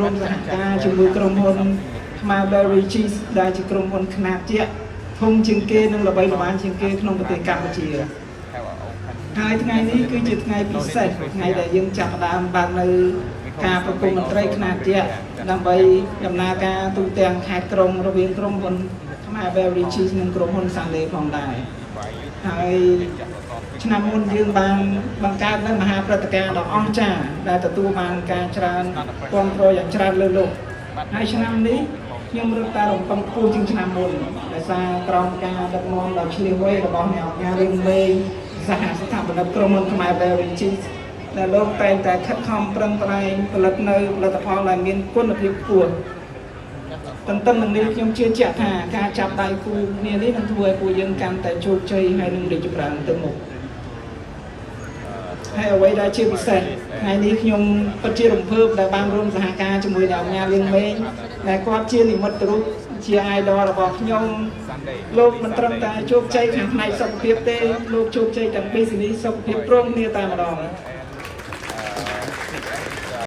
រួមសហការជាមួយក្រុមហ៊ុនខ្មែរ Berry Cheese ដែលជាក្រុមហ៊ុនខ្នាតជាក់ធំជាងគេនិងល្បីល្បាញជាងគេក្នុងប្រទេសកម្ពុជា Have a open ហើយថ្ងៃនេះគឺជាថ្ងៃពិសេសថ្ងៃដែលយើងចាប់ផ្ដើមបើកនៅការប្រគំតន្ត្រីខ្នាតយក្សដើម្បីដំណើរការទូទាំងខេត្តក្រុងរវាងក្រុមហ៊ុនខ្មែរ Berry Cheese និងក្រុមហ៊ុនសាឡេផងដែរហើយឆ្នាំមុនយើងបានបង្កើតនៅមហាព្រឹត្តិការណ៍ដ៏អស្ចារ្យដែលទទួលបានការច្រើនគ្រប់គ្រងយ៉ាងច្រើនលើសលប់ហើយឆ្នាំនេះខ្ញុំរឹតតែរំពឹងខ្ពស់ជាងឆ្នាំមុនដោយសារក្រោមការដឹកនាំដ៏ឈ្លាសវៃរបស់អ្នកអង្គការរឿងមេងសហស្ថាបនិកក្រុមហ៊ុនខ្មែរ Berry Cheese ដែលលោកតែងតែខិតខំប្រឹងប្រែងផលិតនៅផលិតផលដែលមានគុណភាពខ្ពស់ ទន្ទឹមនឹងនេះខ្ញុំជឿជាក់ថាការចាប់ដៃគូគ្នានេះនឹងធ្វើឲ្យពួកយើងកាន់តែជោគជ័យហើយនឹងរីកចម្រើនទៅមុខហើយអ្វីដែលជាពិសេសថ្ងៃនេះខ្ញុំពិតជារំភើបដែលបានរួមសហការជាមួយអ្នកអង្គការលៀងមេងដែលគាត់ជានិមិត្តរូបជា idol របស់ខ្ញុំ Sunday. លោកមិនត្រឹមតែជោគជ័យខាងផ្នែកសុខភាពទេលោកជោគជ័យទាំង business សុខភាពព្រមគ្នាតែម្ដង And